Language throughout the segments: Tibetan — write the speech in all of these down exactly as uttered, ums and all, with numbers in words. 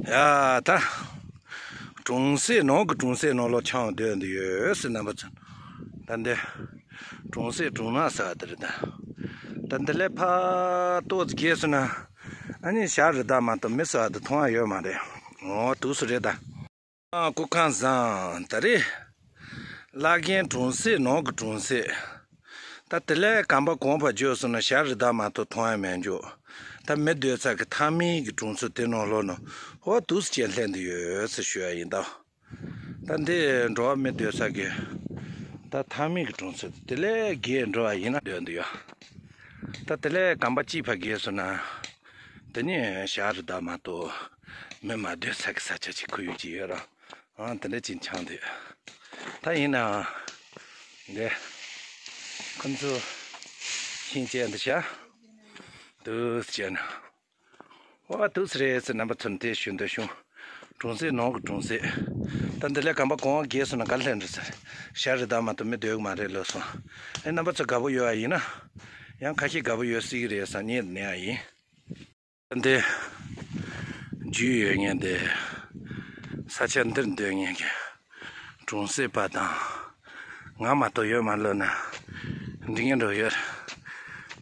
ཡ་ད། གྲོང་གསེབ་ནང་གི་གྲོང་གསེབ་ནང་ལོགས་འཁྱམས་སྡོད་འདི་ཡོད་ཟེར་རྣམ་པ་ཚོ། ད་འདི། གྲོང་གསེབ་གྲོང་ནག་ཟེར་བ་དེ་རེད་ད། ད་འདི་ལས་ཕར་ཏོག་ཙམ་བརྒལ་སོང་ན། ཨ་ནི་བྱ་རི་དྭགས་མ་གཏོགས་མི་ཟེར་བ་དེ་མཐོང་ཡ་ཡོད་མ་རེད། འོ་འདུག་སེ་རེད་ད། ཨ་སྐུ་ཁམས་བཟང་། ད་རེས་བླ་རྒན་གྲོང་གསེབ་ནང་གི་གྲོང་གསེབ། ད་དེ་ལས་གོམ་པ་གང་ཕར་བརྒྱུགས་སོང་ན་བྱ་རི་དྭགས་མ་གཏོགས་མཐོང་ཡ་མེད་འགྱོ། ད་མི་སྡོད་ས་གི་མཐའ་མའི་གི་གྲོང་ཚོ་དེ་ནང་ལོགས་ན་འོ་འདུག་སེ་བྱས་སླེབས་འདི་ཡོད་ཟེར་ཞུ་ཡ་ཡིན་ད། ད་འདི་འགྲོ་བ་མི་སྡོད་ས་གི་ད་མཐའ་མའི་གི་གྲོང་ཚོ་དེ་ལས་བརྒལ་འགྲོ་བ་ཡིན་ན་སྡོད་འདི་ཡོད། ད་དེ་ལས་གོམ་པ་གཅིག་ཕར་བརྒལ་སོང་ན། དེ་ནས་བྱ་རི་དྭགས་མ་གཏོགས་མི་མ་སྡོད་ས་གི་ས་ཆ་ཅིག་ཁོར་ཡུག་ཅིག་ཡོད་ར། ཨང་དེ་འདྲ་ཅིག་འཁྱམས་འདུག་ད་ཡིན་ནའང་འདི་ཁོ་ཚོ་ཤིང་བཅད་འདི་བྱ་འདུག་བྱས་ན། ཨོ་འདུག་སེ་རེད་ཟེར་རྣམ་པ་ཚོར་དེ་ཞུ་འདོད་བྱུང་། གྲོང་གསེབ་ནང་གི་གྲོང་གསེབ། ད་འདི་ལས་གོམ་པ་གང་བརྒལ་སོང་ན་ག་ལེན་རེད་ཟེར། བྱ་རི་དྭགས་མ་གཏོགས་མི་སྡོད་གི་མ་རེད་ལབ་སོང་། ཨེ་རྣམ་པ་ཚོ་དགའ་པོ་ཡོད་པ་ཡིན་ན། ཡང་ཁ་ཤས་དགའ་པོ་ཡོད་སྲིད་ཀྱི་རེད་བསམ་ངེས་ནས་ཡ་ཡིན། འདི་རྒྱུས་ཡོད་མཁན་དེ་ས་ཆ་འདིར་སྡོད་མཁན་གྱི་གྲོང་གསེབ་པ་དང་ང་མ་གཏོགས་ཡོད་མ་ལོ་ན་འགྲིག་མཁན་འགྲོ་ཡོད།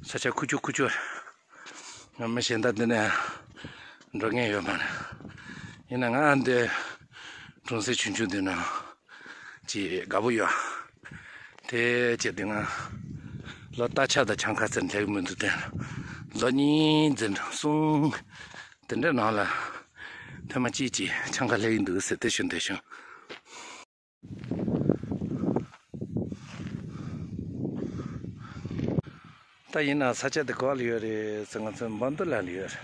ས་ཆ་ཁུ་ཆུ་ཁུ་ཆུ། ང་མི་གཞན་དག་འདི་ནས་འགྲོ་མཁན་ཡོད་མ་རེད། ཡིན་ན་ང་འདི་གྲོང་གསེབ་ཆུང་ཆུང་འདི་ན། ཅིག་དགའ་པོ་ཡོད། དེ་བྱས་དུས་ང་ལོ་སྟར་ཆ་དང་ཆང་ཁ་ཟེར་སླེབས་མི་འདུག་སྟེ། ལོ་གཉིས་འཛིན་གསུམ་དེ་འདྲ་ནང་ལ་ཐེངས་མ་གཅིག་ཅིག་ཆང་ཁ་སླེབས་ཀྱི་འདུག་ཟེར་དེ་ཞུ་འདོད་བྱུང་། ད་ཡིན་ན་ས་ཆ་དེ་ག་པར་ལ་ཡོད་རེད་ཟེར་ང་ཚོ་འབའ་མདོ་ལ་ལ་ཡོད་རེད།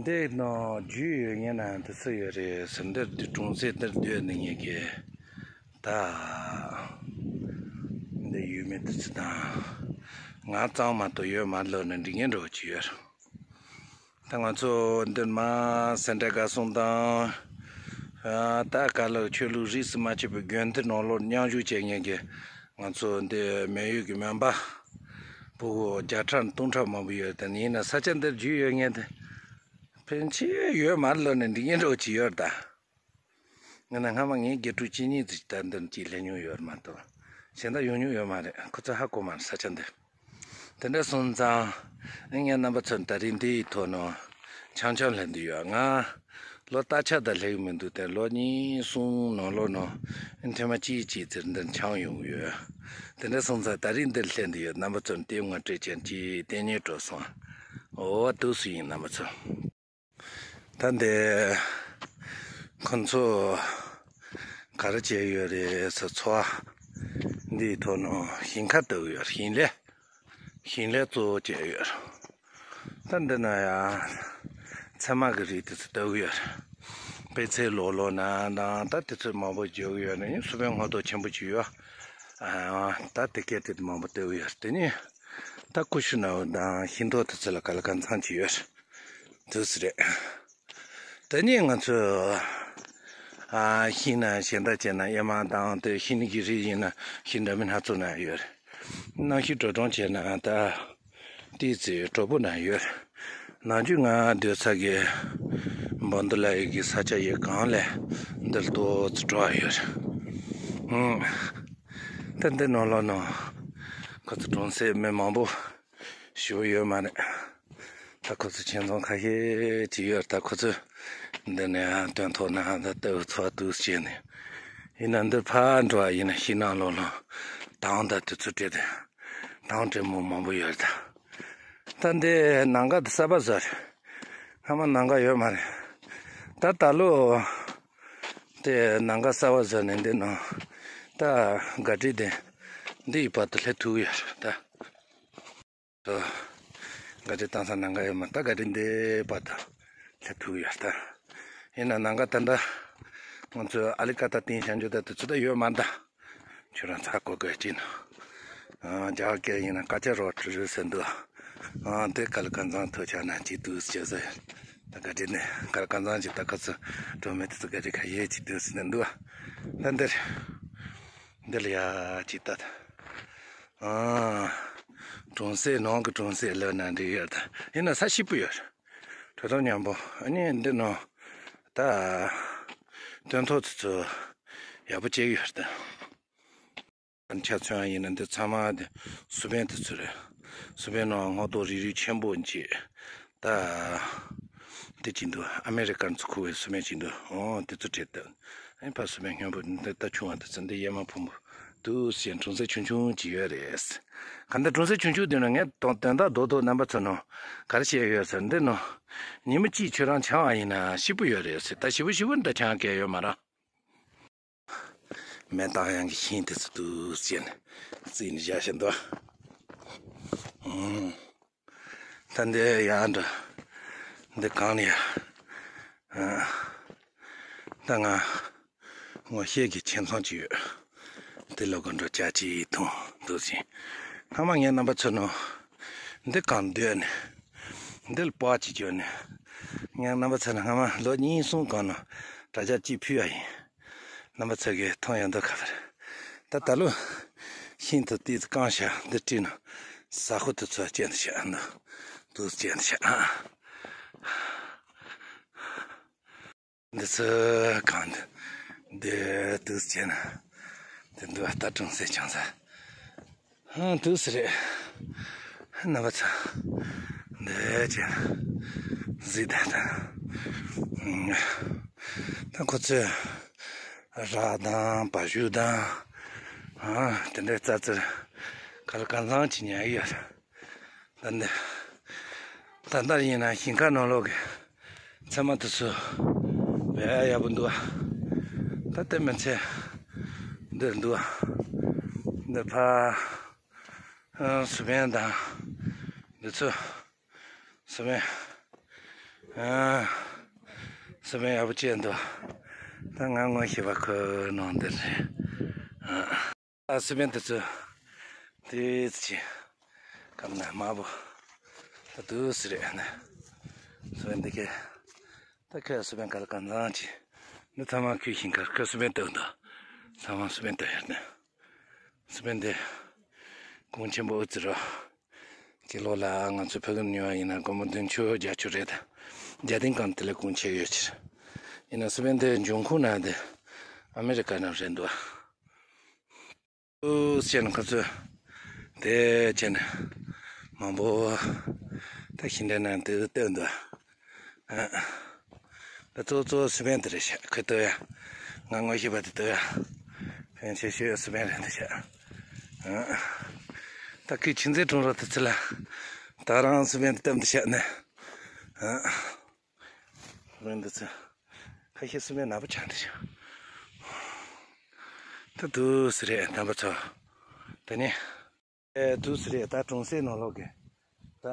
འདི་ནང་རྒྱུས་ཡོད་མཁན་ན་འདི་སུ་ཡོད་རེད་ཟེར། འདིར་འདི་གྲོང་གསེབ་འདིར་སྡོད་ནི་ངེད་ཀྱི་ད་འདི་ཡུལ་མི་དེ་ཚོ་དང་ང་ཚང་མ་གཏོགས་ཡོད་མ་ལོ་ན་འགྲིག་མཁན་འགྲོ་གི་ཡོད། ད་ང་ཚོ་འདིར་མ་སེ་འབྲས་དགའ་གསུམ་དང་ད་ག་ལ་ཆོས་ལུགས་རིས་སུ་མ་ཆད་པའི་དགོན་སྡེ་ནང་ལོགས་མཉམ་ཞུགས་བྱེད་མཁན་གྱི་ང་ཚོ་འདི་མི་ཡུལ་གྱི་སྨན་པ། ཕྲུ་གུ་བརྒྱ་ཕྲག་སྟོང་ཕྲག་མང་པོ་ཡོད་དེ་ཡིན་ན་ས་ཆ་འདིར་རྒྱུས་ཡོད་མཁན་དེ་ཕན་ཆད་ཡོད་མ་རེད་ལབ་ནས་འགྲིག་མཁན་འདྲ་བོ་ཅིག་ཡོད་རེད་ད། ང་ན་སྔ་མ་ངའི་དགེ་ཕྲུག་གཅིག་གཉིས་ཙམ་ད་འདིར་ཅིག་སླེབས་མྱོང་ཡོད་རེད་མ་གཏོགས་གཞན་དག་ཡོང་མྱོང་ཡོད་མ་རེད། ཁོ་ཚོ་ཧ་གོ་མ་རེད་ས་ཆ་འདི། དེ་འདྲ་སོང་ཙང་ངས་རྣམ་པ་ཚོར་ད་རིང་འདིའི་ཐོག་ནས་འཆམ་འཆམ་ལྷན་དུ་ཡོད། ང་ལོ་སྟག་ཆ་དང་སླེབས་ཀྱི་མི་འདུག་སྟེ་ལོ་གཉིས་གསུམ་ནང་ལོགས་ནས་ཐེངས་མ་གཅིག་གཅིག་ཙམ་འདིར་འཆམ་ཡོང་གི་ཡོད། དེ་འདྲ་སོང་ཙང་ད་རིང་འདིར་སླེབས་འདི་ཡོད། རྣམ་པ་ཚོར་ལྟད་མོ་སྤྲད་ཀྱང་ཅིག་ལྟས་ངན་སྤྲོ་སོང་། འོ་འདུག་སེ་ཡིན་རྣམ་པ་ཚོ། ད་འདི་ཁོ་ཚོ་ག་རེ་བྱས་ཡོད་རེད་ཟེར་ཚོ་བ་འདིའི་ཐོག་ནས་ཞིང་ཁ་བཏབ་ཡོད། ཞིང་ལས། ཞིང་ལས་གཙོ་བོ་བྱས་ཡོད། ད་འདི་ན་ཡང་ཚལ་མ་གི་རིགས་དེ་ཚོ་བཏབ་ཡོད། པད་ཚལ་ལོག་ལོག་ན་དང་ད་དེ་ཚོ་མང་པོ་འཇོག་ཡོད་ན་ཡང་སུ་པའི་སྔོ་ཏོག་ཆེན་པོ་ཅིག་ཡོད། ཨ་ད་དེ་སྐད་དེ་མང་པོ་བཏབ་ཡོད། དེ་ནི་ད་ཀུ་ཤུ་ནའུ་དང་ཤིང་ཏོག་དེ་ཚོ་ལ་ག་ལ་གང་འཚམ་ཅིག་ཡོད། དུས་རེད། དེ་ནས་ང་ཚོས་ཨ་ཤིང་ན་གཞན་དག་བྱས་ན་ཨེ་མ་དང་དེ་ཤིང་གི་རིགས་ཡིན་ན་ཤིང་འདྲ་མིན་སྣ་ཚོགས་ན་ཡོད་རེད། གནམ་གཤིས་དྲོ་གྲང་བྱས་ན་ད་ཏོག་ཙམ་དྲོ་པོ་ན་ཡོད་རེད། ནམ་རྒྱུན་ང་སྡོད་ས་གི་འབའ་མདོ་ལ་ཡི་གི་ས་ཆ་ཡི་གང་ལས་འདིར་ཏོག་ཙམ་དྲོ་བ་ཡོད་རེད། ཨང་། ད་འདི་ནང་ལོགས་ནང་ཁོ་ཚོ་གྲོང་གསེབ་མི་མང་པོ་ཞེ་པོ་ཡོད་མ་རེད། ད་ཁོ་ཚོ་ཁྱིམ་ཚང་ཁ་ཤས་ཅིག་ཡོད་རེད། ད་ཁོ་ཚོས་འདི་ནས་སྟོན་ཐོག་ན་ད་ལྟ་བུ་འཚོ་བ་འདུག་བྱས་ནས་ཡིན་ན་འདིར་ཕར་འགྲོ་བ་ཡིན་ན་ཤིང་ནགས་ལོགས་ལ་དང་ད་དུས་ཚོད་སྤྲད་དེ་དང་སྤྲད་མོ་མང་པོ་ཡོད་རེད། ད་ད་འདི་ནམ་མཁའ་འདི་གསར་པ་བཟོས་རེད། སྔ་མ་ནམ་མཁའ་ཡོད་མ་རེད། ད་ད་ལོ་དེ་ནམ་མཁའ་གསར་པ་བཟོས་ནས་འདི་ནང་ད་ག་ཏྲི་དེ་འདི་ཡི་བར་དུ་སླེབས་ཐུབ་ཡོད་རེད་ད། ག་ཏྲི་བཏང་ས་ནམ་མཁའ་ཡོད་མ་ད་ག་ཏྲི་འདི་བར་དུ་སླེབས་ཐུབ་ཡོད་ད། ཡིན་ན་ནམ་མཁའ་ད་ལྟ་ང་ཚོས་ཨ་ལི་ཀ་ཏ་བཏིང་བཞག་རྒྱུ་ད་དུས་ཚོད་ད་ཡོད་མ་ད། ཁྱོད་རང་ཚ་གོ་དགོས་ཀྱི་ན། རྒྱ་སྐད་ཡིན་ན་ཀ་ཅ་རོ་ཏྲི་རུ་ཟེར་འདུག་ཨ་དེ་ག་ལ་ཀ་འཛང་ཐོས་ཆ་ན་ཅི་དུས་བྱེད་ཟེར། ད་ག་ཏྲི་ནས་ག་ལ་ཀ་འཛང་ཅི་ད་ཁ་ཚོ་གྲོ་མེད་དུ་ཚོ་ག་ཏྲི་ཁ་ཡེ་ཅི་དུས་ཟེར་འདུག་ད་འདིར་འདི་ལ་ཡ་ཅི་ད་ཨ་གྲོང་གསེབ་ནང་གི་གྲོང་གསེབ་ལོ་ན་འདྲི་ཡོད་ད། ཡིན་ན་ས་སྐྱིད་པོ་ཡོད། ཁ་སང་མཉམ་པོ་ཨ་ནི་འདི་ནང་ད་སྟོན་ཐོག་ཚོ་ཚོ་ཡག་པོ་བྱེད་ཀྱི་ཡོད་རེད། ཆ་མཚོན་ཡིན་ན་འདི་ཚང་མ་འདི་སུ་པན་དེ་ཚོ་རེད། སུ་པན་ནང་སྔོ་ཏོག་རིལ་རིལ་ཆེན་པོ་འབྱེད། ད་དེ་ཅི་འདུག་ཨ་མེ་རི་ཀར་ཚོ་ཁུ་བའི་སུ་པན་ཅི་འདུག་ཨོ་དེ་ཚོ་བྲིས་ཏེ་ཨ་ཕ་སུ་པན་སྔོན་པོ་འདི་ད་ཆུང་བ་དེ་ཚོ་འདི་གཡས་མ་ཕུང་པོ་འདུག་ཟེར་གྲོང་གསེབ་ཆུང་ཆུང་ཅིག་ཡོད་རེད། ག་འདི་གྲོང་གསེབ་ཆུང་ཆུང་དེ་ནང་ངས་དོན་དོན་དག་རྡོག་རྡོག་རྣམ་པ་ཚོ་ནང་ག་རེ་བཤད་ཡོད་ཟེར་འདི་ནང་ཉི་མ་གཅིག་ཁྱོད་རང་ཆང་བ་ཡིན་ན་ཞིབ་པོ་ཡོད་རེད་ཟེར། ད་ཞིབ་པོ་ཞིབ་པོ་འདྲ་ཆང་གས་ཡོད་མ་རེད། མེ་སྟག་གཡང་གི་ཤིང་དེ་ཚོ་འདུག་ཟེར་ནས་རྩིས་ནས་བཞག་བཞིན་འདུག་ཨང་། ད་འདི་ཡང་འདྲ། འདི་གང་ནས་ཡ། ཨ། ད་ང་ངོ་ཤེས་ཀྱི་ཁྱིམ་ཚང་ཅིག་ཡོད། དེ་ལོ་དགོན་གྲོ་ཅག་ཅིག་འཐུང་འདུག་ཟིན། སྔ་མ་ངའི་རྣམ་པ་ཚོ་ནང་འདི་གང་སྡོད་ནས་འདི་ལ་པགས་ཅིག་བཅོས་ནས། ངའི་རྣམ་པ་ཚོ་ལ་སྔ་མ་ལོ་གཉིས་གསུམ་གོང་ནང་གྲྭ་ཆས་གཅིག་ཕུལ་བ་ཡིན། རྣམ་པ་ཚོ་གིས་མཐོང་ཡོང་དུས་ཁ་བར། ད་ད་ལོ་ཤིང་དུ་ཏིས་བཀང་ཤག་འདི་བྲིས་ན་ཟ་ཁུ་དུ་ཚོ་སྐྱེལ་འདི་ཤག་འདི་དུ་སྐྱེལ་འདི་ཤག་འདི་ཚོ་གང་འདི་འདི་དུ་སྐྱེལ་ན་འདི་འདུག་ད་གྲོང་གསེབ་ཆང་ས། ཧང་དུས་སུ་རེད། རྣམ་པ་ཚོ། འདི་བྱས་ན་གཟིགས་དང་དང་། ད་ཁོ་ཚོས་ར་དང་བ་ཕྱུགས་དང་། ཨ་དེ་འདྲའི་རྩྭ་རྩེར་ག་ལ་གང་འཚམ་ཅིག་ཉར་གྱི་ཡོད་རེད། ད་འདི། ད་ལྟ་ཡིན་ན་ཞིང་ཁ་ནང་ལོགས་ཀྱི་ཚལ་མ་དེ་ཚོ་བས་ཡག་པོ་འདུག་ད་ལྟ་མི་ཚེ་འདིར་འདུག་འདི་ཕ་ཨ་སུ་པན་དང་འདི་ཚོ་སུ་པན། ཨ་སུ་པན་ཡག་པོ་བྱས་འདུག་ད་ང་ངོ་ཤེས་པ་ཁོ་ནང་འདིར་རེད། ཨ། ཨ་སི་པན་དེ་ཚོ་དེ་ཚོ་ཅི་གམ་ན་དམར་པོ་ད་དུ་སི་རེད་ན། སི་པན་འདི་གས་ད་ཁོས་སི་པན་ག་ལ་གང་ཚང་ཅི་འདི་ཚང་མ་ཁོས་ཤིང་ཁར་ཁོས་སི་པན་བཏབ་འདུག་ཚང་མ་སི་པན་བཏབ་ཡོད་ན། སི་པན་དེ་གོང་ཆེན་པོ་ཨུ་ཙི་རོ། སྤྱི་ལོ་ལ་ང་ཚོ་ཕ་གིར་ཉོ་བ་ཡིན་ན་སྒོར་མོ་བདུན་ཅུ་བརྒྱད་ཅུ་རེད། རྒྱ་ལྡན་གང་དེ་ལས་གོང་ཆེ་ཡོད་ཕྱིར། ཡིན་ན་སི་པན་དེ་འབྱུང་ཁུངས་ན་དེ་ཨ་མེ་རི་ཀ་ནང་རེད་འདུག་ཨུ་ཟེར་ན་ཁོ་ཚོས་དེ་བྱས་ན་མང་པོ་ད་ཤིང་འབྲས་ནང་དུ་བཏོན་འདུག་ཨ། ད་གཙོ་གཙོ་སི་པན་དེ་རེད་ཤག་ཁོས་བཏོན་ཡ། ང་ངོ་ཤེས་པ་དེ་བཏོན་ཡ། ཕན་ཆེ་ཤོས་སི་པན་རེད་འདུག་ཤག་ཨ། ད་ཁོས་ཁྱིམ་མཚེས་གྲོང་རོགས་དེ་ཚོ་ལ་ད་རང་སི་པན་དེ་བཏབ་འདུག་ཤག་ནས། ཨ། རང་འདི་ཚོ་ཁ་ཤས་སུ་མེད་ན་པ་ཆགས་འདི་ཤག་ད་དུ་སི་རེད་རྣམ་པ་ཚོ། ད་ནི་ཨེ་དུ་སི་རེད། ད་གྲོང་གསེབ་ནང་ལོགས་ཀྱི་ད་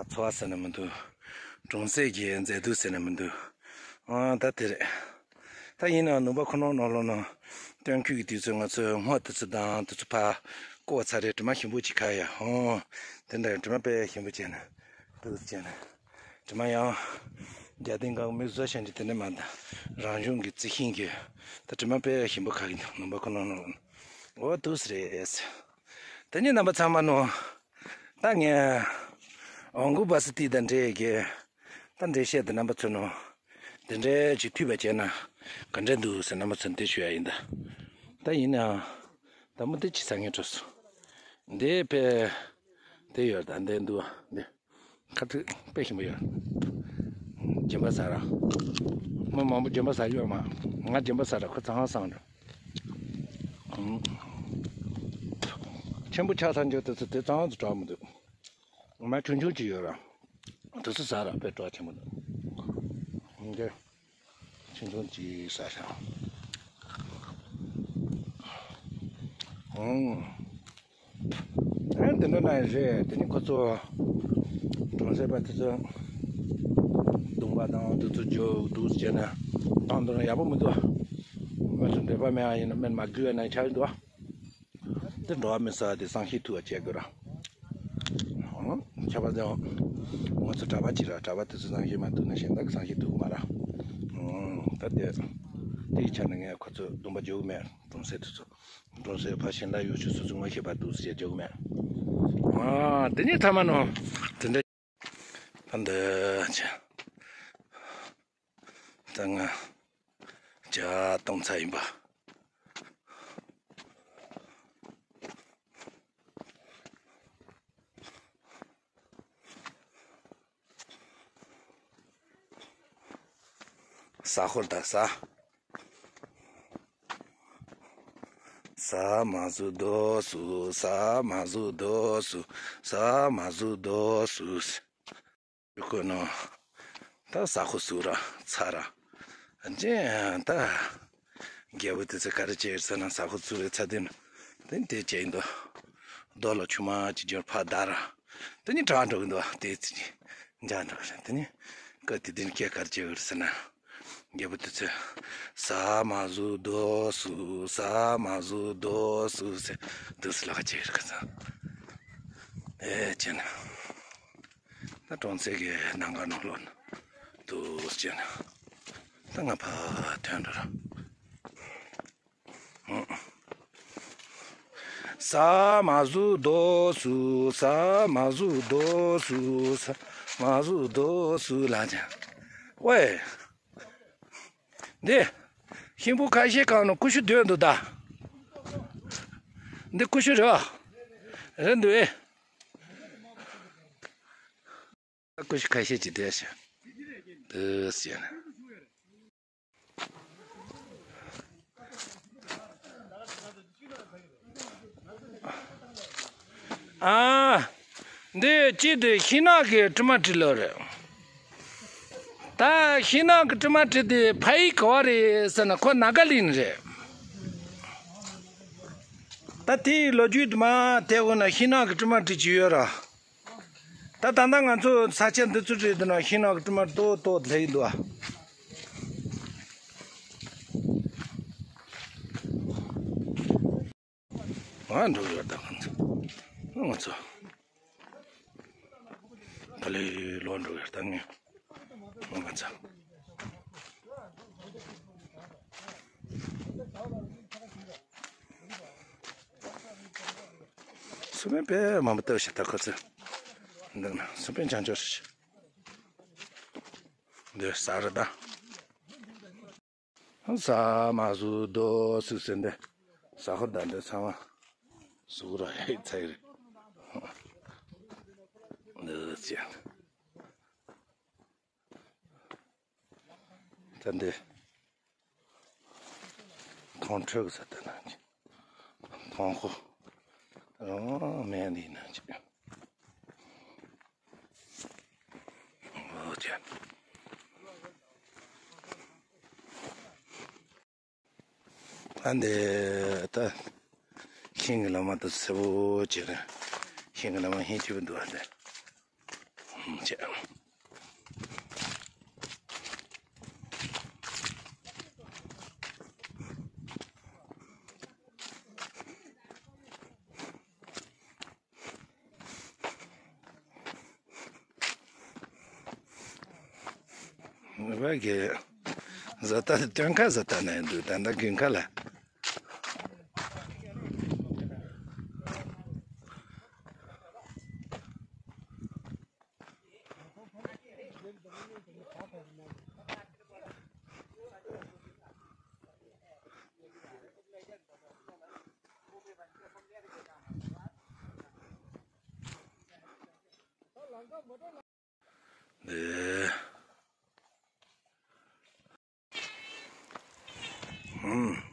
འཚོ་བ་ཟེར་ན་མི་འདུག་གྲོང་གསེབ་ཀྱི་མཛེས་སྡུག་ཟེར་ན་མི་འདུག་ཨང་ད་དེ་རེད། ད་ཡིན་ནའང་ནུབ་པ་ཁོ་ནང་ནང་ལོགས་ནང་སྟོན་ཁུལ་གྱི་དུས་ཚོད་ང་ཚོས་སྔོ་དུ་ཚོད་དང་དུ་ཚོད་ཕ་བསྐོར་ཚར་རེད། དྲི་མ་ཞིམ་པོ་ཅིག་ཁ་ཡ་ཧོ། དེ་འདྲ་དྲི་མ་དཔེ་ཞིམ་པོ་བྱས་ན་དུ་བྱས་ན། དྲི་མ་ཡང་རྒྱ་ལྡན་གང་མི་བཟོ་ཤན་གྱི་དེ་ནས་མ་འདང་རང་བྱུང་གི་རྩི་ཤིང་གི་ད་དྲི་མ་དཔེ་ཞིམ་པོ་ཁ་གི་འདུག་ནུམ་པ་ཁོ་ནོ་ནོ། འོ་དུ་སི་རེད། དེ་ནི་རྣམ་པ་ཚང་མ་ནོ། ད་ངས་ཨོང་གུ་བ་སི་ཏི་དང་འདྲེས་ཀྱི་ད་འགྲེལ་བཤད་དེ་རྣམ་པ་ཚོ་ནོ། དེ་འདྲའི་ཅིག་མཐུད་པ་བྱས་ན་ག་འདྲ་འདུག་ཟེར་རྣམ་པ་ཚོ་འདི་ཞུ་ཡ་ཡིན་ད། ད་ཡིན་ནའང་ད་མོ་དེ་ཅི་ས་ངས་འགྲོ་སོང་། འདི་དཔེ་དེ་ཡོད་ད་འདི་འདུག་འདི། ཁ་ཐུག་དཔེ་ཞིམ་པོ་ཡོད། རྒྱན་པ་ཟ་ར། མི་མང་པོ་རྒྱན་པ་ཟ་ཡོད་མ། ང་རྒྱན་པ་ཟ་ར་ཁོ་ཚང་སང་ར། ཆེན་པོ་ཆགས་ཚར་འཇོག་དུས་ཚོད་དེ་ཚང་དུ་གྲག་མི་འདུག་ང་ཆུང་ཆུང་ཅིག་ཡོད་ར། དུས་ཚོད་ཟ་ར་དཔེ་གྲག་ཆེན་པོ་འདུག་འདི་ཆུང་ཆུང་ཅིག་ཟ་ཤག་ཨང་། ཨེ་དེ་འདྲ་ན་རེད། དེ་ནི་ཁོ་ཚོ་གྲོང་གསེབ་པ་དེ་ཚོ་གདོང་པ་དང་དེ་ཚོ་འཇོག་འདུག་བྱས་ན་ཏང་འདོན་ཡག་པོ་མི་འདུག་མི་ཚོ་འདོད་པ་མེད་ཨ་ཡིན་ན་སྨན་མ་དགོས་ན་ཆགས་འདུག་དེ་འགྲོ་བ་མི་ས་དེ་བསང་ཤིང་ཐུག་པ་བྱེད་དགོས་ར། ཁྱབ་པ་དེ་ང་ཚོ་གྲྭ་པ་གཅིག་ར། གྲྭ་པ་དེ་ཚོ་བསང་ཤིང་མ་ཐུག་ན་གཞན་དག་གི་བསང་ཤིང་ཐུག་གི་མ་ར། ད་དེ་དེའི་ཆ་ནས་ངས་ཁོ་ཚོ་གདོང་པ་འཇོག་གི་མེད། གྲོང་གསེབ་དེ་ཚོ། གྲོང་གསེབ་ཕ་གཞན་དག་ཡོད་ཆོས་སོ་སོ་ངོ་ཤེས་པ་འདུག་ཟེར་འཇོག་གི་མེད། ཨ་དེ་ནས་ཐ་མ་ནོ། དེ་འདྲ། ད་འདི་ཆ། ད་ང་ཇ་བཏུང་ཚར་ཡིན་པ། ཟ་ཧོར་ད་ཟ། ཟ་མ་ཟོས་རྡོ་སུ། ཟ་མ་ཟོས་རྡོ་སུ། ཟ་མ་ཟོས་རྡོ་སུ། ཁོ་ནོ། ད་ཟ་ཁོ་སུ་ར་ཚ་ར། ཅེ་ད། རྒྱལ་པོ་དེ་ཚོ་ག་རེ་བྱས་ཟེར་ན་ཟ་ཁོ་སུ་རེ་ཚ་དེ་ནི། དེ་དེ་བྱས་ཡིན་དོ། རྡོ་ལ་ཆུ་མ་ཅི་འབྱོར་ཕ་ད་ར། དེ་ནི་དྲག་འགྲོ་གི་འདུག་དེ་ཚོ་ནི་འཇག་འགྲོ་གི་རེད། དེ་ནི་སྐབས་དེ་དུས་ནི་སྐད་ག་རེ་བྱེད་གི་རེད་ཟེར་ན། རྒྱལ་པོ་དེ་ཚོས། ཟ་མ་ཟོས་རྡོ་སུ། ཟ་མ་ཟོས་རྡོ་སུ་ཟེར་དུས་སུ་ལག་བྱེད་རེད་གི་ཟེར། ཨེ་ཅེ་ན། ད་གྲོང་གསེབ་ཀྱི་ནང་ག་ནང་ལོགས་ན་དུས་ཅེ་ན། ད་ང་ཕ་ཐོན་འགྲོ་ར། ཟ་མ་ཟོས་རྡོ་སུ། ཟ་མ་ཟོས་རྡོ་སུ། ཟ་མ་ཟོས་རྡོ་སུ་ལ་ཅན། ཝེ། འདི། ཤིང་ཕུག་ཁ་ཤས་གང་ནོ་ཀུ་ཤུ་སྡོད་འདུག་ད། འདི་ཀུ་ཤུ་རེད་བ། རེད་འདུག་ཨེ། ཀུ་ཤུ་ཁ་ཤས་ཅིག་བསྡད་ཤག་འདི་ཟེར་ན། ཨ། འདི་གཅིག་དེ་ཤིང་ནགས་ཀྱི་དྲི་མ་དྲི་ལོ་རེད། ད་ཤིང་ནགས་ཀྱི་དྲི་མ་དྲི་དེ་ཕ་ཡུལ་ག་བ་རེད་ཟེར་ན་ཁོ་ནཱ་ག་ལེན་རེད། ད་དེའི་ལོ་རྒྱུས་དུ་མ་དེ་འོ་ན་ཤིང་ནགས་ཀྱི་དྲི་མ་དྲི་གི་ཡོད་ར། ད་ད་ལྟ་ང་ཚོ་ས་ཆ་འདི་ཚོ་རེད་འདུག་ན་ཤིང་ནགས་ཀྱི་དྲི་མ་ཏོག་ཏོག་ལྷག་གི་འདུག་ཨ། ང་འགྲོ་ཡོད་ད་ང་ཚོ། ང་ཚོ། ད་ལེ་ལོ་འགྲོ་ཡོད་ད་ངས། ང་ཚོ། སུ་པན་པས་མ་མ་ལྟ་བྱེད་ད་ཁོ་ཚོ། འདི་ན་སུ་པན་ཅང་ཅོ་ཞིག་འདི་ཟ་རེད་ད། ཟ་མ་ཟོས་རྡོ་སུ་ཟེར་འདི། ཟ་ཧོར་ད་འདི་ཚང་མ་ཟུག་ར་ཧེ་ཚ་ཡི་རེད། འདི་ཅན། ད་འདི། ཐོང་ཁྲོད་ཟ་ད་ན་ཅི། ཐོང་ཁོ། རང་མེད་འདི་ན་ཅི། འོ་ཅན། ཨ་འདི་ད་ཤིང་གི་ལོ་མ་དང་སེར་པོ་ཅིག་རེད། ཤིང་གི་ལོ་མ་ཧིན་ཆེ་བོ་འདུག་ཨ་འདི། ཧུམ་ཅེ། ངེས་པར་གྱི་བཟོ་ལྟ་སྟོན་ཁ་བཟོ་ལྟ་ནས་འདུག་ད་ལྟ་དགུན་ཁ་ལ། ལེ། ཧུམ།